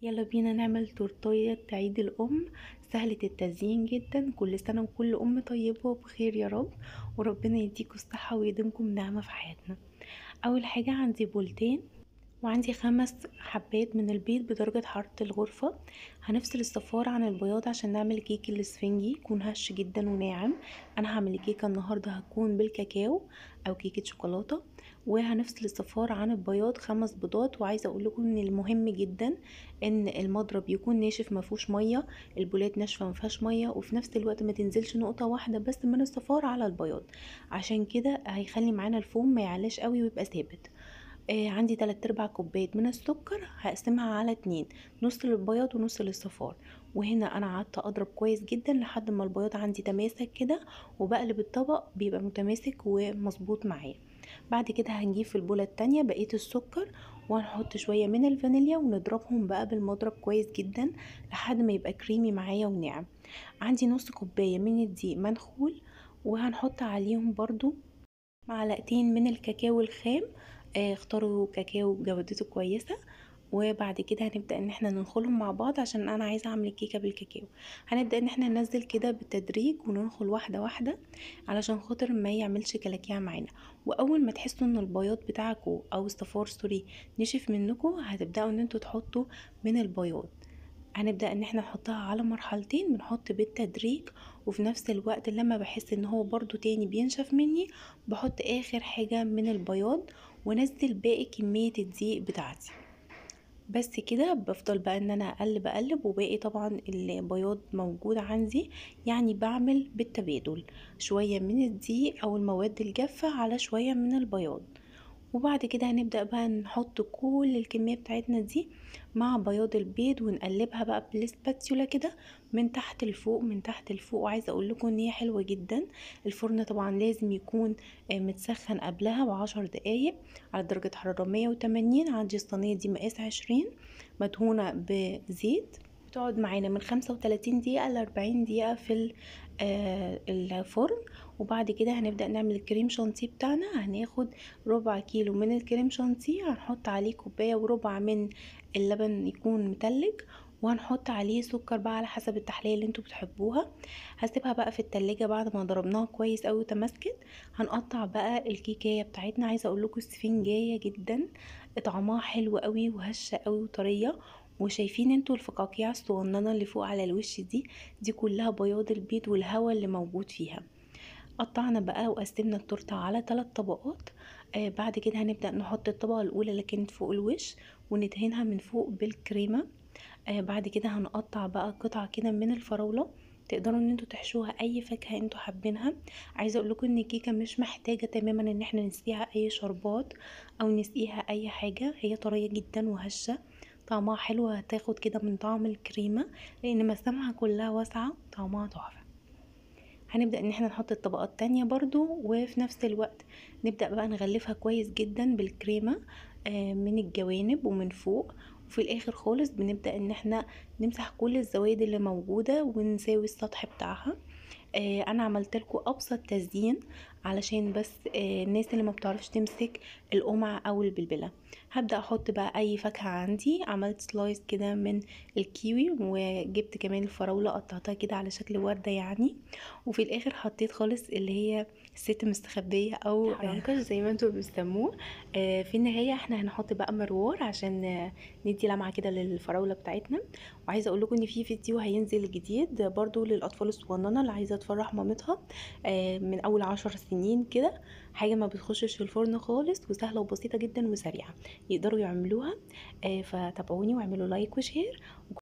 يلا بينا نعمل تورتاية عيد الأم سهلة التزيين جدا. كل سنة وكل أم طيبة وبخير يا رب، وربنا يديكوا الصحة ويديمكم نعمة في حياتنا. أول حاجة عندي بولتين وعندي 5 حبات من البيض بدرجة حرارة الغرفة. هنفصل الصفار عن البياض عشان نعمل كيك الاسفنجي يكون هش جدا وناعم. انا هعمل الكيكة النهاردة هتكون بالكاكاو او كيكة شوكولاتة. وهنفصل الصفار عن البياض 5 بيضات. وعايزة اقول لكم ان المهم جدا ان المضرب يكون ناشف ما فيهوش مية، البولات ناشفة ما فيهاش مية، وفي نفس الوقت ما تنزلش نقطة واحدة بس من الصفار على البياض، عشان كده هيخلي معانا الفوم ما يعلاش قوي ويبقى ثابت. عندي 3/4 كوباية من السكر هقسمها على 2، نص للبياض ونص للصفار. وهنا انا قعدت اضرب كويس جدا لحد ما البياض عندي تماسك كده، وبقلب الطبق بيبقى متماسك ومظبوط معايا. بعد كده هنجيب في البولة التانية بقية السكر وهنحط شوية من الفانيليا ونضربهم بقى بالمضرب كويس جدا لحد ما يبقى كريمي معايا وناعم. عندي نص كوباية من الدقيق منخول، وهنحط عليهم برضو معلقتين من الكاكاو الخام. اختاروا كاكاو جودته كويسة. وبعد كده هنبدأ ان احنا ننخلهم مع بعض عشان انا عايزة اعمل الكيكة بالكاكاو. هنبدأ ان احنا ننزل كده بالتدريج وننخل واحدة واحدة علشان خاطر ما يعملش كلاكيع معانا. واول ما تحسوا ان البياض بتاعكو او الصفار سوري نشف منكو، هتبدأوا ان انتوا تحطوا من البياض. هنبدأ ان احنا نحطها على مرحلتين، بنحط بالتدريج وفي نفس الوقت لما بحس ان هو برضو تاني بينشف مني بحط اخر حاجة من البياض وانزل باقي كمية الدقيق بتاعتي. بس كده بفضل بقى ان انا اقلب اقلب، وباقي طبعا البياض موجود عندي، يعني بعمل بالتبادل شوية من الدقيق او المواد الجافة على شوية من البياض. وبعد كده هنبدأ بقى نحط كل الكمية بتاعتنا دي مع بياض البيض ونقلبها بقى بالسباتيولا كده من تحت لفوق من تحت لفوق. وعايزة اقول لكم ان هي حلوة جدا. الفرن طبعا لازم يكون متسخن قبلها ب10 دقايق على درجة حرارة 180. عندي الصينية دي مقاس 20 مدهونة بزيت، بتقعد معانا من 35 دقيقة ل 40 دقيقة في الفرن. وبعد كده هنبدأ نعمل الكريم شانتيه بتاعنا. هناخد ربع كيلو من الكريم شانتيه، هنحط عليه كوباية وربع من اللبن يكون متلج، وهنحط عليه سكر بقى على حسب التحلية اللي انتوا بتحبوها. هسيبها بقى في التلاجة بعد ما ضربناها كويس اوي وتماسكت. هنقطع بقى الكيكاية بتاعتنا. عايزة اقول لكم السفنجاية جدا، طعمها حلو اوي وهشة اوي وطرية. وشايفين انتوا الفقاقيع الصغننة اللي فوق على الوش دي كلها بياض البيض والهواء اللي موجود فيها. قطعنا بقى وقسمنا التورتة على 3 طبقات. بعد كده هنبدأ نحط الطبقة الأولى اللي كانت فوق الوش وندهنها من فوق بالكريمة. بعد كده هنقطع بقى قطعة كده من الفراولة، تقدروا ان انتوا تحشوها اي فاكهة انتوا حابينها. عايزة اقول لكم ان الكيكة مش محتاجة تماما ان احنا نسقيها اي شربات او نسقيها اي حاجة، هي طرية جدا وهشة، طعمها حلو، هتاخد كده من طعم الكريمة لان مسامها كلها واسعة، طعمها تحفة. هنبدأ ان احنا نحط الطبقات التانية برضو، وفي نفس الوقت نبدأ بقى نغلفها كويس جدا بالكريمة، من الجوانب ومن فوق. وفي الاخر خالص بنبدأ ان احنا نمسح كل الزوايد اللي موجودة ونساوي السطح بتاعها. انا عملت لكم ابسط تزيين علشان بس، الناس اللي ما بتعرفش تمسك القمع او البلبلة. هبدأ احط بقى اي فاكهة عندي. عملت سلايس كده من الكيوي، وجبت كمان الفراولة قطعتها كده على شكل وردة يعني. وفي الاخر حطيت خالص اللي هي الست مستخبية او حرنكش زي ما انتوا بتسموه. في النهاية احنا هنحط بقى مروار عشان ندي لمعة كده للفراولة بتاعتنا. وعايزة اقول لكم ان في فيديو هينزل جديد برضو للاطفال الصغننة اللي عايزة تفرح مامتها، من اول 10 سنين كده، حاجة ما بتخشش في الفرن خالص وسهلة وبسيطة جدا وسريعة يقدروا يعملوها. فتابعوني واعملوا like و share.